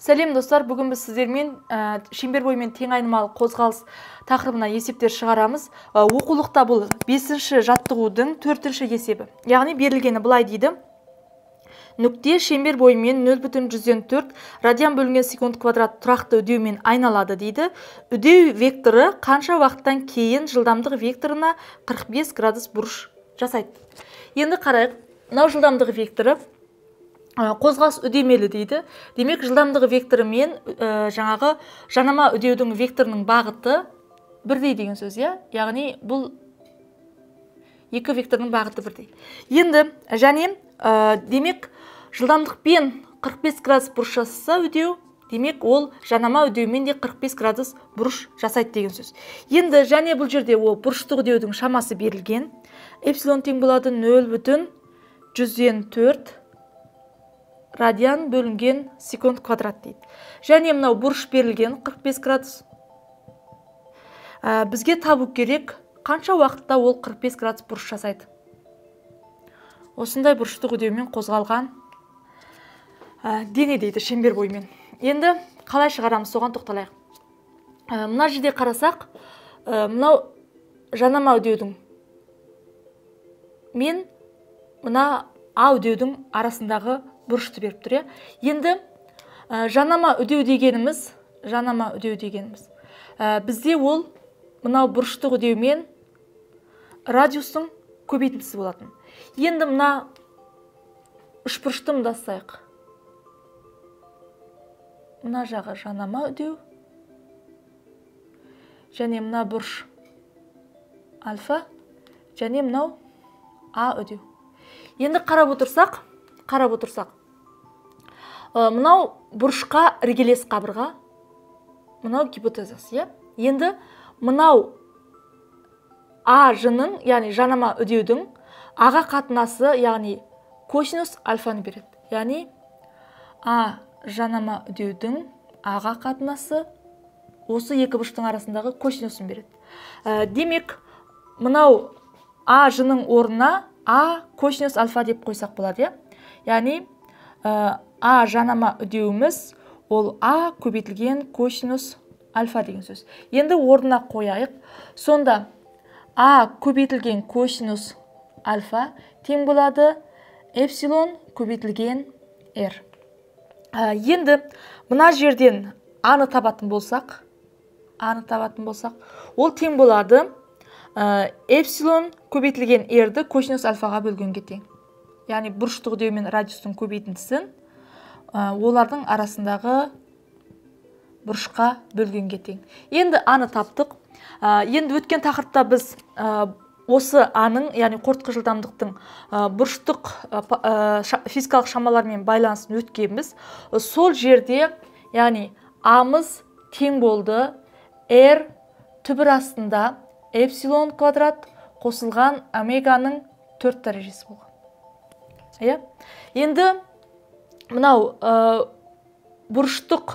Сәлем достар, бүгін біз сіздермен шеңбер бойымен тең айнымалы қозғалыс тақырыбына есептер шығарамыз. Оқулықта бұл 5-ші жаттығудың 4-ші есебі. Яғни берілгені былай дейді. Нүкте шеңбер бойымен 0,04 радиан бөлінген секунд квадрат тұрақты үдеумен айналады дейді. Үдеу векторы қанша уақыттан кейін жылдамдық векторына 45 градус бұрыш жасайды. Енді қарайық, мынау жылдамдық векторы қозғалыс үдемелі дейді. Демек, жылдамдығы векторы мен жаңағы жанама үдеудің векторының бағыты бірдей деген сөз, иә? Яғни бұл екі вектордың бағыты бірдей. Енді және демек жылдамдықпен 45 градус бұрыш жасаса үдеу, демек ол жанама үдеумен де 45 градус бұрыш жасайды деген сөз. Енді және бұл жерде ол бұрыштық үдеудің шамасы берілген. Эпсилон тең болады 0,04 радиан бөлінген секунд квадрат дейді. Және мынау бұрыш берілген 45 градус. Бізге табу керек, қанша уақытта ол 45 градус бұрыш жасайды. Осындай бұрыштық үдеумен қозғалған дене дейді шеңбер бойымен. Енді қалай шығарамыз, соған тоқталайық. Мына жерде қарасақ, мынау жанама үдеудің мен мына А үдеудің арасындағы бұрышты беріп тұр, иә? Енді жанама үдеу дегеніміз, бізде ол мынау бұрыштық үдеу мен радиустың көбейтіндісі болатын. Енді мына үшбұрышты мындастайық. Мына жағы жанама үдеу және мына бұрыш альфа және мынау А үдеу. Енді қарап отырсақ, мынау бұрышқа іргелес қабырға, мынау гипотезасы, иә? Енді мынау А жының, яғни жанама үдеудің аға қатынасы, яғни косинус альфаны береді. Яғни А жанама үдеудің аға қатынасы осы екі бұрыштың арасындағы косинусын береді. Демек, мынау А жының орнына А косинус альфа деп қойсақ болады, иә? Яғни А жанама үдеуіміз ол А көбейтілген косинус альфа деген сөз. Енді орнына қояйық. Сонда А көбейтілген косинус альфа тең болады эпсилон көбейтілген R. Енді мына жерден А-ны табатын болсақ, ол тең болады эпсилон көбейтілген R-ді косинус альфаға бөлгенге тең. Яғни бұрыштық үдеу мен радиустың көбейтіндісін олардың арасындағы бұрышқа бөлгенге тең. Енді А-ны таптық. Енді өткен тақырыпта біз осы А-ның, яғни қорытқы жылдамдықтың бұрыштық физикалық шамалармен байланысын өткенбіз. Сол жерде, яғни А-мыз тең болды R түбір астында эпсилон квадрат қосылған омеганың 4 дәрежесі болған. Иә? Енді мынау бұрыштық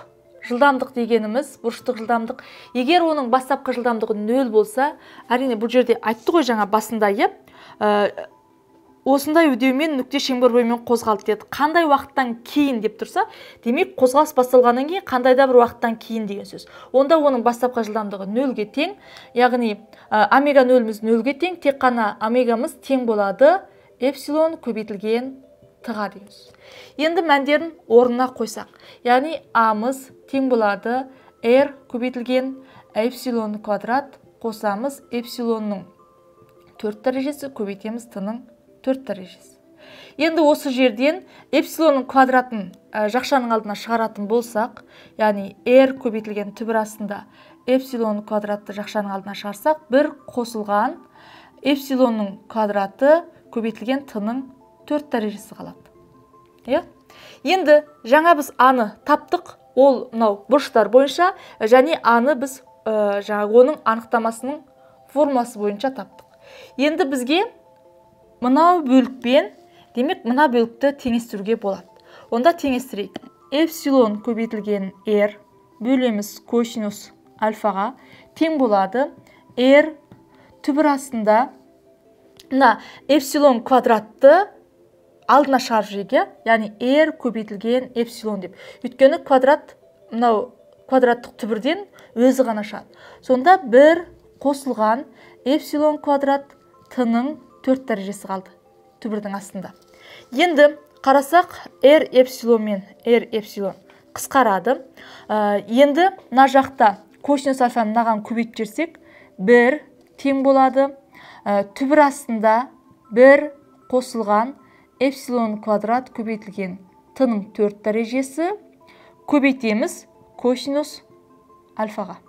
жылдамдық дегеніміз, бұрыштық жылдамдық, егер оның бастапқы жылдамдығы 0 болса, әрине бұл жерде айтты ғой жаңа басында, иә? Осындай үдеумен нүкте шеңбер бойымен қозғалды деді. Қандай уақыттан кейін деп тұрса, демек қозғалыс басталғаннан кейін қандай да бір уақыттан кейін деген сөз. Онда оның бастапқы жылдамдығы 0-ге тең, яғни омега 0-міз 0-ге тең, тек қана омегамыз тең болады эпсилон көбейтілген т-ға деген сөз. Енді мәндерін орнына қойсақ, яғни А-мыз тең болады R көбейтілген эпсилон квадрат қосамыз эпсилонның 4 дәрежесі көбейтеміз т-ның 4 дәрежесі. Енді осы жерден эпсилонның квадратын жақшаның алдына шығаратын болсақ, яғни R көбейтілген түбір астында эпсилон квадратты жақшаның алдына шығарсақ, бір қосылған эпсилонның квадраты көбейтілген т-ның 4 дәрежесі қалады. Иә? Енді жаңа біз А-ны таптық, ол мынау бұрыштар бойынша, және А-ны біз жаңа оның анықтамасының формуласы бойынша таптық. Енді бізге мынау бөлікпен, демек мына бөлікті теңестіруге болады. Онда теңестірейік. Эпсилон көбейтілген R бөлеміз косинус альфаға тең болады R түбір астында мына эпсилон квадратты алдына шығарып жіберейік, иә? Яғни R көбейтілген эпсилон деп. Өйткені квадрат мынау квадраттық түбірден өзі ғана шығады. Сонда 1 қосылған эпсилон квадрат т-ның 4 дәрежесі қалды түбірдің астында. Енді қарасақ, r эпсилон мен r эпсилон қысқарады. Енді мына жақта косинус альфаны мынаған көбейтіп жіберсек, 1 тең болады. Түбір астында 1 қосылған эпсилон квадрат көбейтілген т-ның 4 дәрежесі көбейтеміз косинус альфаға.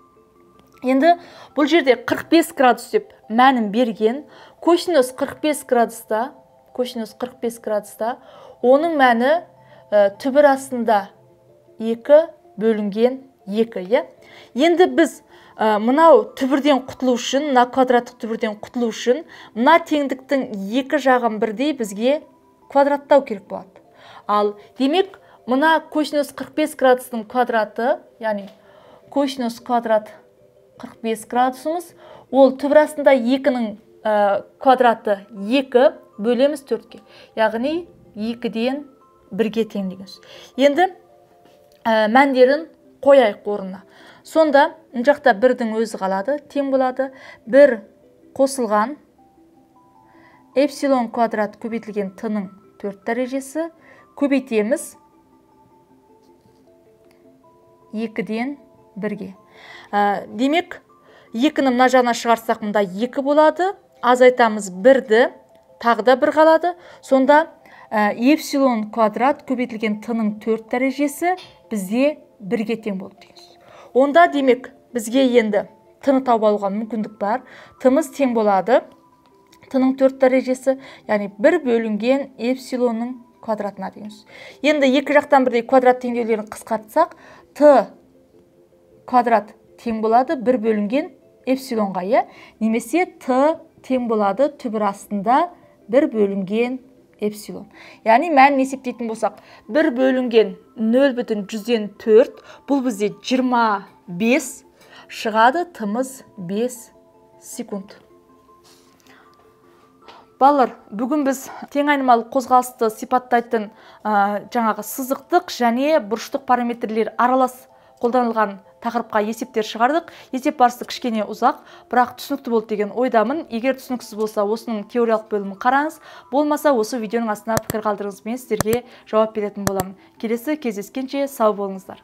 Енді бұл жерде 45 градус деп мәнін берген. Косинус 45 градуста, косинус 45 градуста оның мәні түбір астында 2 бөлінген 2, иә? Енді біз мынау түбірден құтылу үшін, мына квадраттық түбірден құтылу үшін мына теңдіктің екі жағын бірдей бізге квадраттау керек болады. Ал демек, мына косинус 45 градустың квадраты, яғни косинус квадрат 45 градусымыз, ол түбір астында 2-нің квадраты 2 бөлеміз 4-ке, яғни 2-ден 1-ге тең деген сөз. Енді мәндерін қояйық орнына. Сонда мына жақта 1-дің өзі қалады, тең болады. 1 қосылған эпсилон квадрат көбейтілген т-ның 4 дәрежесі көбейтеміз 2-ден 1-ге. Демек, 2-ні мына жағына шығарсақ, мында 2 болады. Азайтамыз 1-ді, тағы да 1 қалады. Сонда эпсилон квадрат көбейтілген т-ның 4 дәрежесі бізде 1-ге тең болды деген сөз. Онда демек, бізге енді т-ны тауып алуға мүмкіндік бар. Т-мыз тең болады. Т-ның 4 дәрежесі, яғни 1 бөлінген эпсилонның квадратына деген сөз. Енді екі жақтан бірдей квадрат теңдеулерін қысқартсақ, т квадрат тең болады 1 бөлінген эпсилонға, иә? Немесе т тең болады түбір астында 1 бөлінген эпсилон. Яғни мәнін есептейтін болсақ, 1 бөлінген 0,4, бұл бізде 25 шығады, т-мыз 5 секунд. Балалар, бүгін біз тең айнымалы қозғалысты сипаттайтын жаңағы сызықтық және бұрыштық параметрлер аралас қолданылған тақырыпқа есептер шығардық. Есеп барысы кішкене ұзақ, бірақ түсінікті болды деген ойдамын. Егер түсініксіз болса, осының теориялық бөлімін қараңыз. Болмаса, осы видеоның астына пікір қалдырыңыз, мен сіздерге жауап беретін боламын. Келесі кездескенше сау болыңыздар.